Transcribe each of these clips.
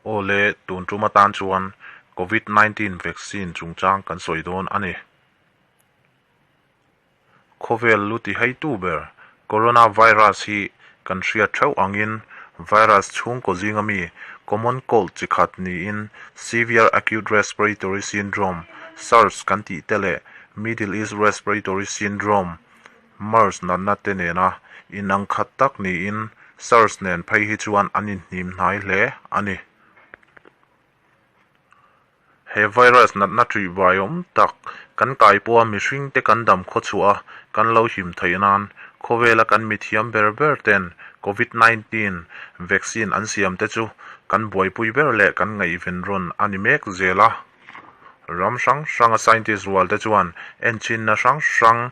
Aw le, tun tum atan chuan Covid 19 vaccine chungchang kan sawi dawn a ni. Khawvel lu ti heitu ber Coronavirus hi kan hriat theuh angin virus chhungkaw zinga mi common cold chi khat niin Severe Acute Respiratory Syndrome, SARS, kan tih te leh Middle East Respiratory Syndrome, MERS, natna te nena inang khat tak niin SARS nen phei hi chuan an inhnim hnai hle a ni. He virus natna ṭih vai awm tak kan kai pawha mihringte kan dam khawchhuah a, kan lo him theih nan khawvela kan mithiam ber ber ten Covid 19 vaccine an siam te chu kan buaipui ber leh kan ngaihven rawn a ni mek zel a. Ram hrang hranga scientist rual te chuan enchinna hrang hrang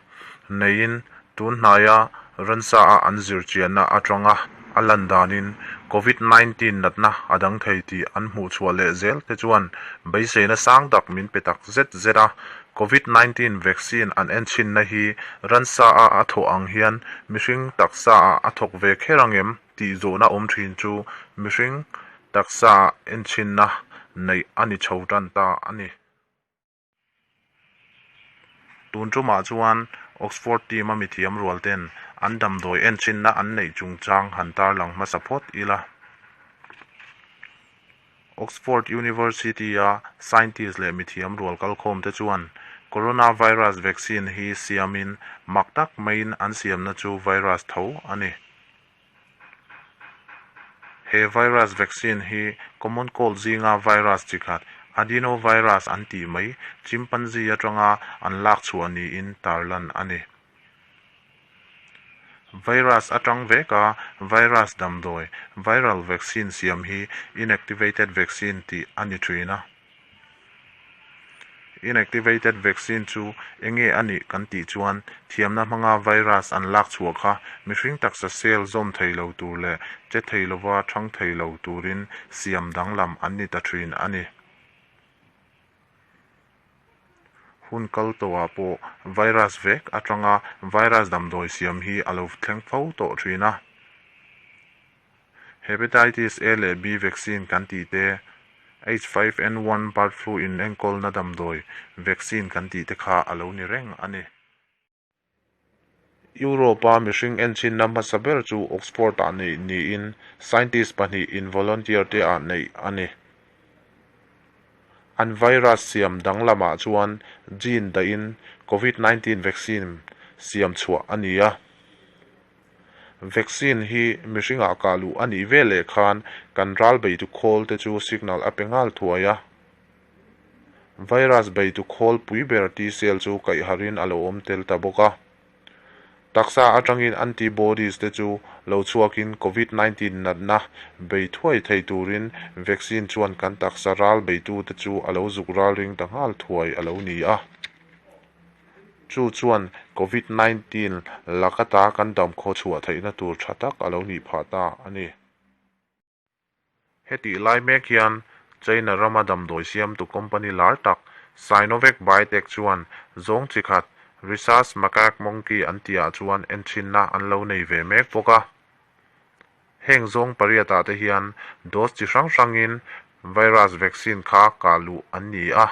neiin tun hnaia ransa a an zirchianna atanga a lan danin Covid 19 natna a dang thei tih an hmuh chhuah leh zel te chuan beiseina sang tak min pe tak zet zet a. Covid 19 vaccine an enchinna hi ransa a a thawh ang hian mihring taksa ah a thawk ve kher angem tih zawhna awm thin chu mihring taksa ah enchinna neih a ni chho tan ta a ni. Tun tumah chuan Oxford team a mithiam rual ten an damdawi enchinna an neih chungchang han tarlang hmasa phawt ila. Oxford University-a scientist leh mithiam rual kalkhawm te chuan coronavirus vaccine hi siamin mak tak maiin an siamna chu virus tho a ni. He virus vaccine hi common cold zinga virus chi khat, adenovirus an tih mai, chimpanzee atanga an lak chhuah niin tarlan a ni. Virus atang veka virus damdawi, viral vaccine siam hi inactivated vaccine tih a ni thin a. Inactivated vaccine chu enge a nih kan tih chuan thiamna hmanga virus an lak chhuah kha mihring taksa cell zawm thei lo tur leh che thei lova thang thei lo turin siam danglam an ni ta thin a ni. Hun kal tawhah pawh virus vek atanga virus damdawi siam hi a lo thleng fo tawh thin a. Hepatitis A leh B vaccine kan tih te, H5N1 bird flu in enkawlna damdawi vaccine kan tih te kha a lo ni reng a ni. Europe-a mihring enchinna hmasa ber chu Oxford-ah neih niin scientist pahnih in volunteer te ah neih a ni. An virus siam danglamah chuan gene dahin Covid 19 vaccine siam chhuah a ni a. Vaccine hi mihringah kah luh a nih veleh khan kan ral beitu khawl te chu signal a pe nghal thuai a. Virus beitu khawl pui ber T-cell chu kaihharhin a lo awm tel ta bawk a. Taksa atangin antibodies te chu lo chhuakin Covid 19 natna bei thuai thei turin vaccine chuan kan taksa ral beitu te chu a lo zuk ralring ta nghal thuai a lo ni a. Chu chuan Covid 19 lakata kan damkhaw chhuah theihna tur tha tak a lo nih phah ta a ni. Hetih lai mek hian China rama damdawi siamtu company lar tak Sinovac Biotech chuan zawng chi khat Rhesus Macaque Monkey an tihah chuan enchinna an lo nei ve mek bawk a. Heng zawng pariatah te hian dose chi hrang hrangin virus vaccine kha kah luh an ni a.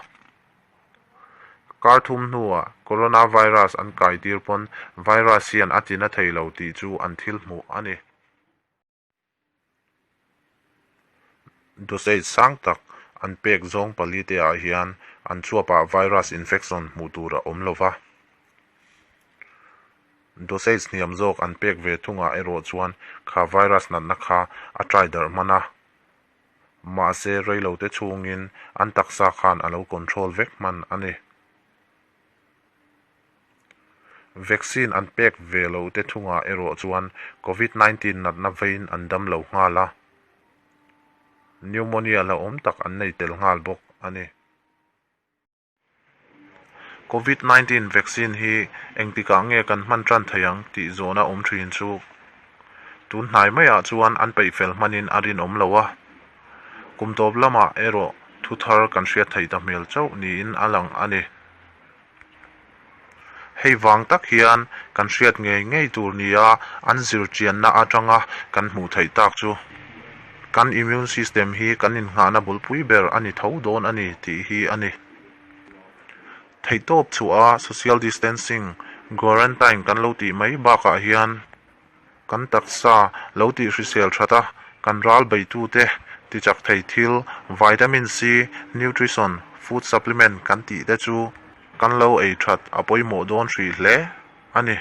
Kar thum hnuah coronavirus an kai tir pawn virus hian a tina thei lo tih chu an thil hmuh a ni. Dosage sang tak an pek zawng pali te ah hian an chuapah virus infection hmuh tur a awm lo va. Dosage hniam zawk an pek ve thungah erawh chuan kha virus natna kha a try darh hman a. Mahse, reilote chhungin an taksa khan a lo control vek hman a ni. Vaccine an pek ve lo te thungah erawh chuan Covid 19 natna vein an dam lo nghal a, pneumonia hlauhawm tak an nei tel nghal bawk a ni. Covid 19 vaccine hi engtikah nge kan hman tan thei ang tih zawhna awm thin chu tun hnai maiah chuan an peih fel hmanin a rinawm lo a. Kum tawp lamah erawh thu thar kan hriat theih ta hmel chauh niin a lang a ni. Hei vang tak hian kan hriat ngei ngei tur nia an zirchianna atanga kan hmuh theih tak chu. kan immune system hi kan innghahna bulpui ber a ni tho dawn a ni tih hi a ni. Theihtawp chhuah a social distancing, quarantine kan lo tih mai bakah hian kan taksa lo tih hrisel that a, kan ral beitute tichak thei thil vitamin-C, nutrition, food supplement kan tih te chu kan lo ei that a pawimawh dawn hrih hle a ni.